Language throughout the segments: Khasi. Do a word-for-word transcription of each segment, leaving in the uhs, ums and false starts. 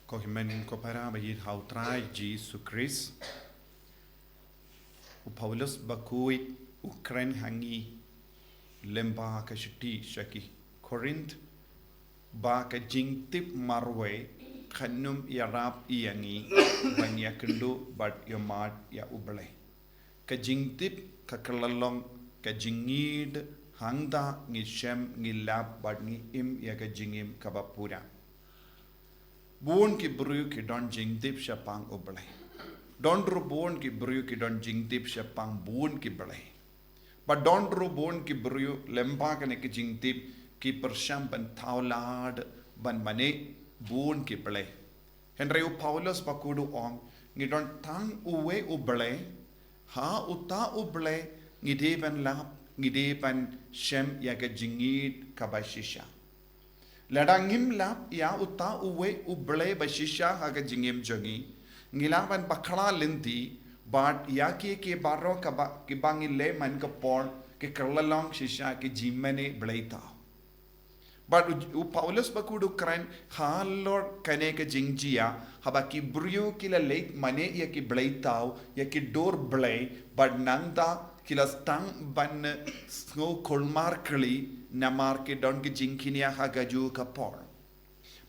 Ko hynmen ko para ba ïeit ha u Trai Jisu Khrist. U Paulus bakhuid u kren ha ngi lyngba ka shithi sha ki Korinth ba ka jingtip marwei kan ym ïarap ïa ngi ban ïakynduh bad ïohmad ïa U Blei. Ka jingtip ka kylla long ka jingïeit hangta ngi shem, ngi lap bad ngi im ïa ka jingim kaba pura. Bun ki briew ki don jingtip shaphang U Blei. Don ruh bun ki briew ki don jingtip shaphang bun ki blei. Bad don ruh bun ki briew lyngba kane ka jingtip ki pyrshang ban thaw lad ban mane bun ki blei. Hynrei u Paulus bakhuid u ong, ngi don tang uwei U Blei, ha uta U Blei ngi dei ban lap, ngi dei ban shem ïa ka jingïeit kaba shisha. Lada ngim lap ïa uta uwei U Blei ba shisha ha ka jingim jong ngi, ngi lah ban bakla lynti bad ïa ki ki baroh kaba, kiba ngi leh man ka por, ki kylla long shisha ki jingmane blei thaw. Bad u, u Paulus bakhuid u kren halor kane ka jingjia, haba ki briew ki la leit mane ïa ki blei thaw, ïa ki dur blei, bad nangta ki la sdang ban sngew kulmar kylli namar ki don ki jingkñia ha kajuh ka por.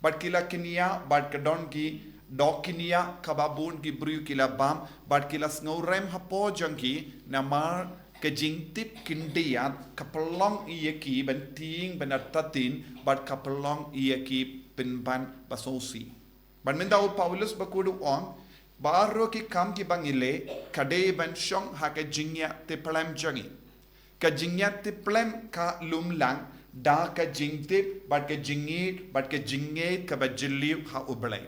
Bad ki la kñia, bad ka don ki dohkñia kaba bun ki briew ki la bam, bad ki la sngewrem hapoh jong ki namar ka jingtip khyndiat ka pynlong ïa ki ban tieng ban artatien, bad ka pynlong ïa ki pynban ba sngewsih. Bad mynta u Paulus bakhuid u ong, baroh ki kam kiba ngi leh ka dei ban shong ha ka jingïatiplem jong ngi. Ka jingïatiplem ka lum lang da ka jingtip bad ka jingïeit bad ka jingngeit kaba jylliew ha U Blei.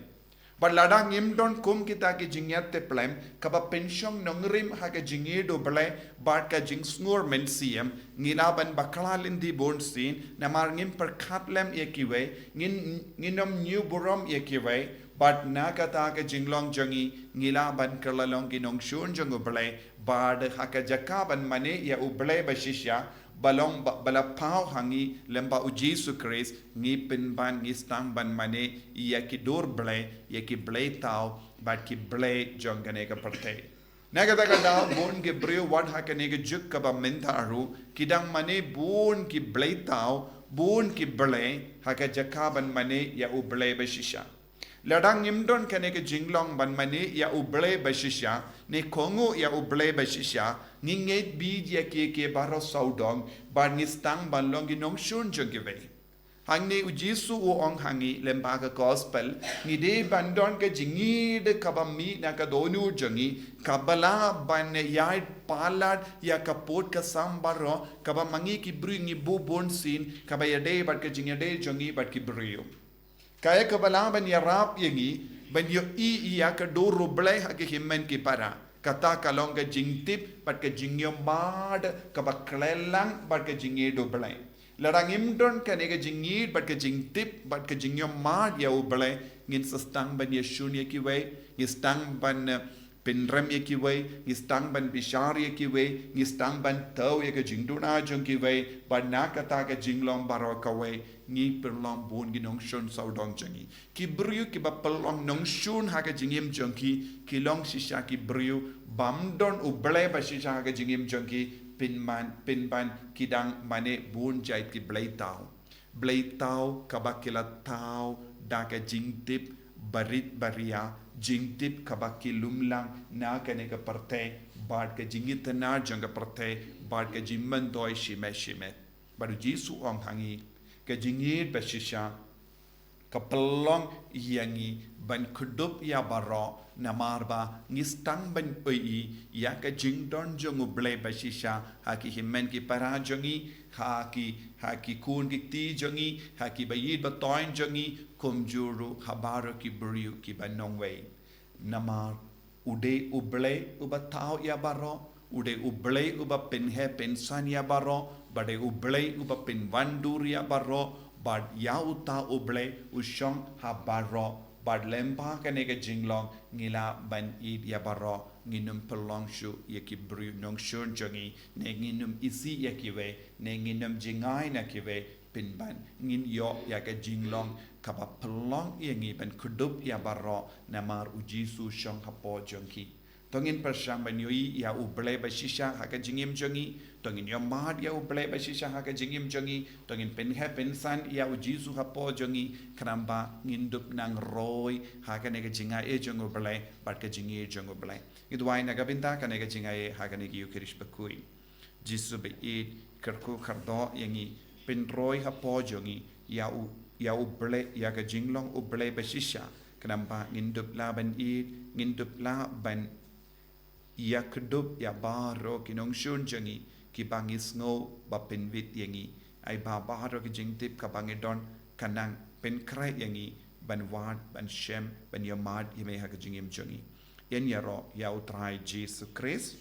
Bad lada ngim don kum kita ki jingïatiplem kaba pynshong nongrim ha ka jingïeit U Blei bad ka jingsngur mynsiem, ngi lah ban bakla lynti bunsien namar ngim pyrkhat lem ïa kiwei, ngin, ngin ym ñiew burom ïa kiwei, bad na kata ka jinglong jong ngi, ngi lah ban kylla long ki nongshun jong U Blei, bad ha ka jaka ban mane ïa U Blei ba shisha, ba long ba, ba la paw ha ngi lyngba u Jisu Khrist, ngi pynban, ngi sdang ban mane ïa ki dur blei, ïa ki blei thaw, bad ki blei jong kane ka pyrthei. Na kata ka daw bun ki briew wat ha kane ka juk kaba mynta ruh ki dang mane bun ki blei thaw, bun ki blei ha ka jaka ban mane ïa U Blei ba shisha. Lada ngim don kane ka jinglong ban mane ïa U Blei ba shisha, ne kohnguh ïa U Blei ba shisha, ngi ngeit beit ïa ki, ki baroh sawdong, bad ngi sdang ban long ki nongshun jong kiwei. Hangne u Jisu u ong ha ngi lyngba ka gospel, ngi dei ban don ka jingïeit kaba mih na ka dohnud jong ngi, kaba lah ban ïaid palat ïa ka pud ka sam baroh, kaba ma ngi ki briew ngi buh bunsien, kaba ïadei bad ka jingïadei jong ngi bad ki briew. Kaei kaba lah ban ïarap ïa ngi ban ïohi ïa ka dur U Blei ha ki hynmen ki para? Kata ka long ka jingtip bad ka jingïohmad kaba khleh lang bad ka jingïeit U Blei. Lada ngim don kane ka jingïeit bad ka jingtip bad ka jingïohmad ïa U Blei, ngin sa sdang ban ïashun ïa kiwei, ngin sdang ban, eh, pynrem ïa kiwei, ngi sdang ban bishar ïa kiwei, ngi sdang ban thaw ïa ka jingduna jong kiwei, bad na kata ka jinglong baroh kawei, ngi pynlong bun ki nongshun sawdong jong ngi. Ki briew kiba pynlong nongshun ha ka jingim jong ki, ki long shisha ki briew bym don U Blei ba shisha ha ka jingim jong ki, pynban, pynban ki dang mane bun jait ki blei thaw. Blei thaw kaba ki la thaw da ka jingtip barit baria, jingtip kaba ki lum lang na kane ka pyrthei, bad ka jingïatynnad jong ka pyrthei, bad ka jingmyntoi shimet shimet. Bad u Jisu u ong ha ngi, ka jingïeit ba shisha ka pynlong ïa ngi ban kdup ïa baroh, namar ba ngi sdang ban ïohi ïa ka jingdon jong U Blei ba shisha ha ki hynmen ki para jong ngi, ha ki, ha ki khun ki kti jong ngi, ha ki ba ïeit ba thoiñ jong ngi, kumjuh ruh ha baroh ki briew kiba nongwei. Namar u dei U Blei uba thaw ïa baroh, u dei U Blei uba pynheh pynsan ïa baroh, ba dei U Blei uba pynwandur ïa baroh, bad ïa uta U Blei u shong ha baroh, bad lyngba kane ka jinglong ngi lah ban ïeit ïa baroh, ngin ym pynlong shuh ïa ki briew nongshun jong ngi, ne ngin ym isih ïa kiwei, ne ngin ym jngai na kiwei, pynban ngin ïoh ïa ka jinglong kaba pynlong ïa ngi ban kdup ïa baroh namar u Jisu shong hapoh jong ki. To ngin pyrshang ban ïohi ïa u Blei ba shisha ha ka jingim jong ngi. To ngin ïohmad ïa u Blei ba shisha ha ka jingim jong ngi. To ngin pynheh pynsan ïa u Jisu hapoh jong ngi. Khnang ba ngin dup nang roi ha kane ka jingai jong u Blei bad ka jingïeit jong u Blei. Ngi duwai na ka bynta kane ka jingai ha kane ka Eucharist bakhuid. Jisu ba ïeit, kyrkhu kyrdoh ïa ngi, pynroi hapoh jong ngi ïa u, ïa u Blei, ïa ka jinglong u Blei ba shisha. Khnang ba ngin dup lah ban ïeit, ngin dup lah ban ïa kdup ïa baroh ki nongshun jong ngi kiba ngi sngew ba pynwit ïa ngi. Ai ba baroh ki jingtip kaba ngi don kan nang pynkhreh ïa ngi ban wad, ban shem, ban ïohmad ïa me ha ka jingim jong ngi. Ïaroh ïa u Trai Jisu Khrist.